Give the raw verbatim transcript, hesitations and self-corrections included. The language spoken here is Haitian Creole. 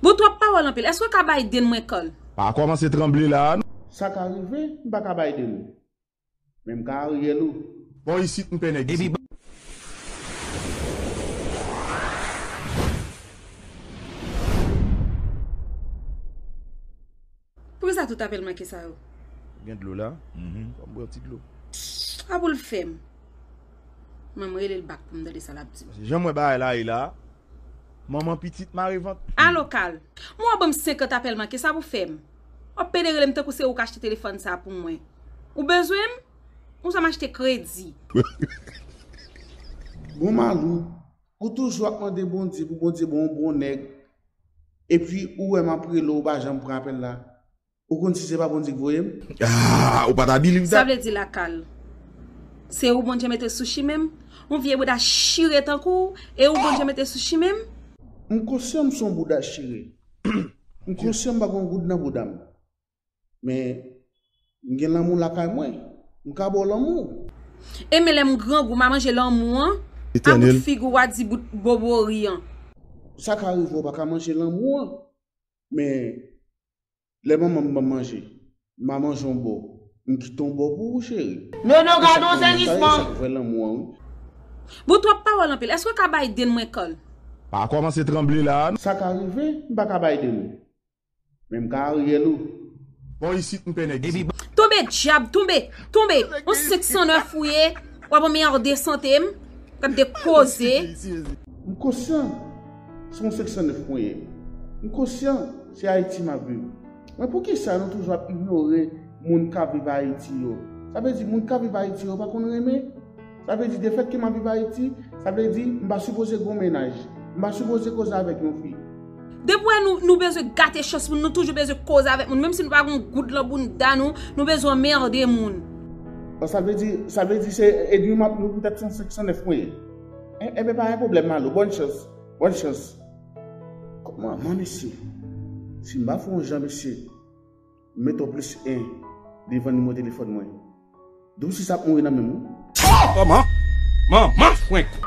Bon, twòp pawòl anpil. Èske w ka bay den mwen kòl? Pa kòmanse tranble la a, non. Sa ka rive, m pa ka bay den ou. Men m ka Ariel ou. Bò isit m pè nèg isit. Poukisa tout apèl manke sa yo? Gen dlo la? Ban m bwè yon ti dlo. A pou l fè m. Mwen m rele l bak pou m tande sa l ap di m. Jan m wè bagay la ye la, manman pitit mare vant. Alo Kal, mwen w ap ban m senkant apèl manke, sa pou fè m? W ap pede rele m tankou se ou k achte telefòn sa pou mwen. Ou bezwen m? Ou sa m achte kredi. Bon Malou, ou toujou ap mande Bondye pou Bondye ba w yon bon nèg, epi ou wè m ap rele w, ou pa janm pran apèl la. Ou konn si se pa Bondye k voye m? Ah, ou pa ta believe Sa that? Vle di Lakal, se ou Bondye mete sou chimen m? Yon vye bouda chire tankou w, e ou Bondye mete sou chimen m? M konsyan m se yon bouda chire. M konsyan m pa gen yon goud nan bouda m. Men, m gen lanmou lakay mwen. M ka ba w lanmou. E men lè m grangou, m a manje lanmou an? A bout figi w a di bout bobori an. Sa ka rive w pa ka manje lanmou an. Men, lè manman m ban m manje, m a manje yon bò. M kite yon bò pou ou, cheri. Nono, gade yon sezisman. Sa k vrè lanmou an, wi. Bon, twòp pawòl anpil. Èske w ka bay den mwen kòl? Pa kòmanse tranble la a, non. Sa ka rive, m pa ka bay den ou. Men m ka Ariel ou. Bò isit m pè nèg isit. Tonbe dyab, tonbe, tonbe. On senk san nèf ou ye, w ap anmède sante m. Gad de koze. M konsyan se yon senk san nèf mwen ye. M konsyan se Ayiti m ap viv. Men poukisa nou toujou ap inyore moun k ap viv Ayiti yo? Sa vle di moun k ap viv Ayiti yo pa konn renmen? Sa vle di defèt ke m ap viv Ayiti, sa vle di m pa sipoze gen yon mennaj. M pa sipoze koze avèk yon fi. Depi w wè nou, nou bezwen gate chans moun, nou toujou bezwen koze avèk moun. Menm si nou pa gen yon goud lan bounda nou, nou bezwen anmède moun. Sa vle di, sa vle di se edmi m ap nou poutèt se yon senk san nèf mwen ye. Enben pa gen pwoblèm Malou, bòn chans. Bòn chans. Kòman, man mesye? Si m pa fè yon jan mesye, m met yon plis en devan nimewo telefòn mwen. Dousi sa ap mouri nan men m wi. Oh, manman! Manman frenk!